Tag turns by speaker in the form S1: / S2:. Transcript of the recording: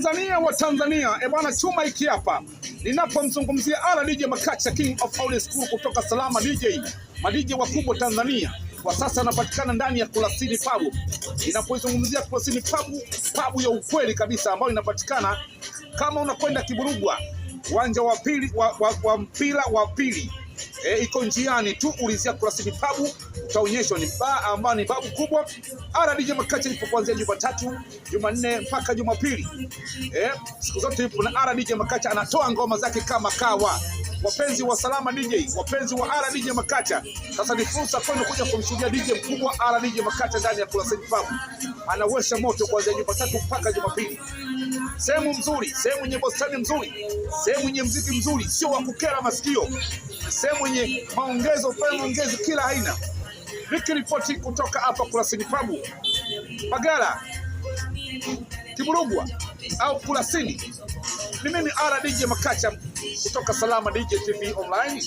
S1: Tanzania wa Tanzania, e bwana, chuma iki hapa. Ninapomzungumzia Ara DJ Makacha, King of Old School kutoka Salama DJ, madj wakubwa Tanzania kwa sasa anapatikana ndani ya Kurasini Pub. Ninapoizungumzia Kurasini Pub, pub ya ukweli kabisa ambayo inapatikana kama unakwenda Kiburugwa, uwanja wa pili wa mpira wa pili, iko njiani tu, ulizia Kurasini Pub utaonyeshwa ni baa ambayo ni babu kubwa. Ara DJ Makacha ipo kuanzia Jumatatu, Jumanne mpaka Jumapili. Siku zote ipo na Ara DJ Makacha anatoa ngoma zake kama kawa. Wapenzi wa Salama DJ, wapenzi wa Ara DJ Makacha, sasa ni fursa kwenu kuja kumshuhudia DJ mkubwa Ara DJ Makacha ndani ya Kurasini Pub. Anawasha moto kuanzia Jumatatu mpaka Jumapili. Sehemu nzuri, sehemu yenye bustani nzuri, sehemu yenye mziki mzuri, sio wa kukera masikio, sehemu yenye maongezo, maongezo kila aina. Nikiripoti kutoka hapa Kurasini Pub, Mbagala, Kiburugwa au Kurasini, ni mimi Ara DJ Makacha kutoka Salama DJ TV Online.